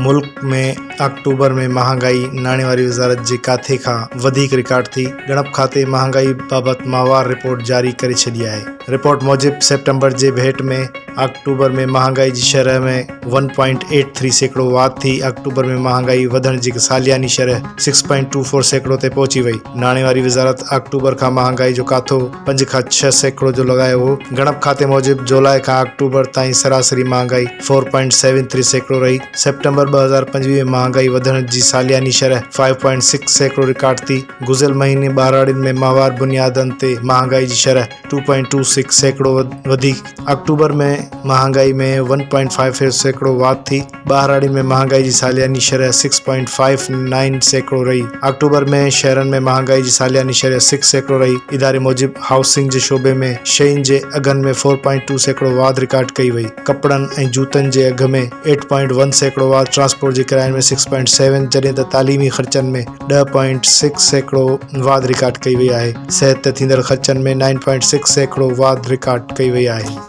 ملڪ ۾ October ۾ مهانگائي ناڻي واري وزارت جي ڪاٿي کان وڌيڪ رڪارڊ ٿي، ڳڻپ کاتي مهانگائي بابت ماهوار رپورٽ جاري ڪري ڇڏي آهي. رپورٽ موجب سيپٽمبر جي ڀيٽ ۾ آڪٽوبر ۾ مهانگائي جي شرح ۾ ون پوائنٽ ايٽ ٿري سيڪڙو واڌ ٿي، آڪٽوبر ۾ مهانگائي وڌڻ جي سالياني شرح سڪس پوائنٽ ٽو فور سيڪڙو تي پهچي وئي. ناڻي واري وزارت آڪٽوبر کان مهانگائي جو ڪاٿو پنج کان 6% جو لڳايو هو. ڳڻپ کاتي موجب جولاء کان آڪٽوبر تائين سراسري مهانگائي فور پوائنٽ سيون ٿري سيڪڙو رهي. سيپٽمبر 2025 ۾ مهانگائي وڌڻ جي سالياني شرح فائيو پوائنٽ سڪس سيڪڙو رڪارڊ ٿي. گذريل مهيني ٻهراڙين ۾ ماهوار بنيادن تي مهانگائي جي شرح ٽو پوائنٽ ٽو سڪس سيڪڙو وڌي. آڪٽوبر ۾ مهانگائي ۾ ون پوائنٽ فائيو فائيو سيڪڙو واڌ ٿي. ٻهراڙين ۾ مهانگائي جي سالياني شرح سڪس پوائنٽ فائيو نائن سيڪڙو رهي. آڪٽوبر ۾ شهرن ۾ مهانگائي جي سالياني شرح 6% رهي. اداري موجب هائوسنگ جي شعبي ۾ شين جي اگهن ۾ فور پوائنٽ ٽو سيڪڙو واڌ رڪارڊ ڪئي وئي. ڪپڙن ۽ جوتن جي اگهه ۾ ايٽ پوائنٽ ون سيڪڙو واڌ، ٽرانسپورٽ جي ڪراين ۾ سڪس پوائنٽ سيون جڏهن ته تعليمي خرچن ۾ 10.6% واڌ رڪارڊ ڪئي وئي آهي. صحت تي ٿيندڙ خرچن ۾ نائن پوائنٽ 6% واڌ رڪارڊ ڪئي وئي آهي.